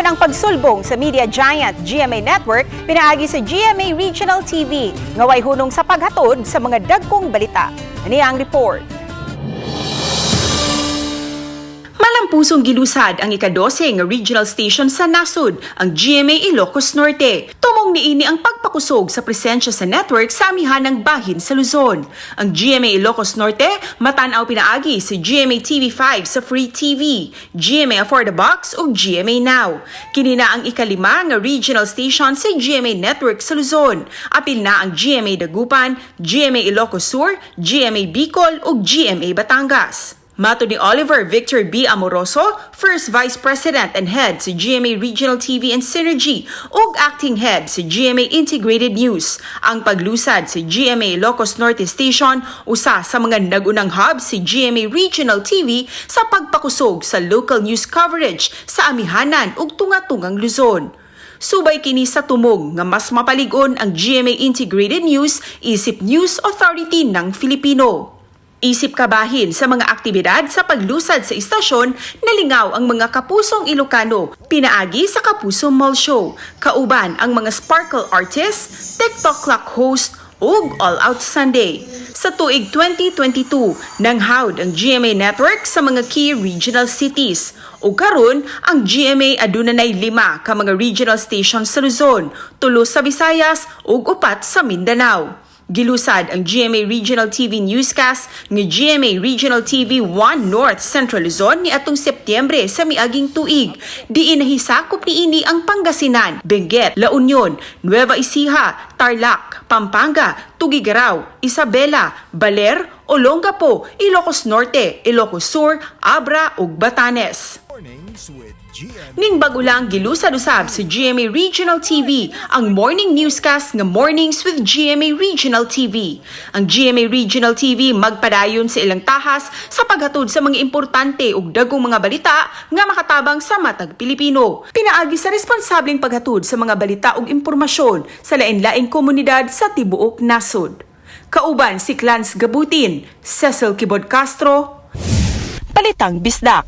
Padayon ang pagsulbong sa media giant GMA Network pinaagi sa GMA Regional TV nga way hunong sa paghatod sa mga dagkong balita. Ani ang report. Malampusong gilusad ang ika-12 nga regional station sa nasod, ang GMA Ilocos Norte. Tumong niini ang pagpakusog sa presensya sa network sa amihanang bahin sa Luzon. Ang GMA Ilocos Norte matanaw pinaagi sa GMA TV5 sa Free TV, GMA Affordabox ug GMA Now. Kini na ang ikalima nga regional station sa GMA Network sa Luzon. Apil na ang GMA Dagupan, GMA Ilocos Sur, GMA Bicol ug GMA Batangas. Matod ni Oliver Victor B. Amoroso, First Vice President and Head sa GMA Regional TV and Synergy ug Acting Head sa GMA Integrated News. Ang paglusad sa GMA Ilocos Norte Station usa sa mga nagunang hub sa GMA Regional TV sa pagpakusog sa local news coverage sa amihanan ug tunga-tungang Luzon. Subay kini sa tumong nga mas mapalig-on ang GMA Integrated News isip News Authority ng Filipino. Isip kabahin sa mga aktibidad sa paglusad sa istasyon, nalingaw ang mga kapusong Ilocano, pinaagi sa Kapuso Mall Show, kauban ang mga sparkle artists, TikTok clock host, ug All Out Sunday. Sa tuig 2022, nanghawd ang GMA Network sa mga key regional cities. Ug karon, ang GMA aduna nay lima ka mga regional stations sa Luzon, tulo sa Visayas ug upat sa Mindanao. Gilusad ang GMA Regional TV Newscast nga GMA Regional TV 1 North Central Luzon ni atong Setyembre sa miaging tuig. Diin nahisakop niini ang Pangasinan, Benguet, La Union, Nueva Ecija, Tarlac, Pampanga, Tuguegarao, Isabela, Baler, Olongapo, Ilocos Norte, Ilocos Sur, Abra ug Batanes. Mornings with GMA. Ning bago lang, gilusad usab sa GMA Regional TV ang morning newscast nga Mornings with GMA Regional TV. Ang GMA Regional TV magpadayon sa ilang tahas sa paghatod sa mga importante ug dagkong mga balita nga makatabang sa matag Pilipino. Pinaagi sa responsableng paghatod sa mga balita ug impormasyon sa lain-laing komunidad sa tibuok nasod. Kauban si Clans Gabutin, Cecil Kibod Castro, Balitang Bisdak.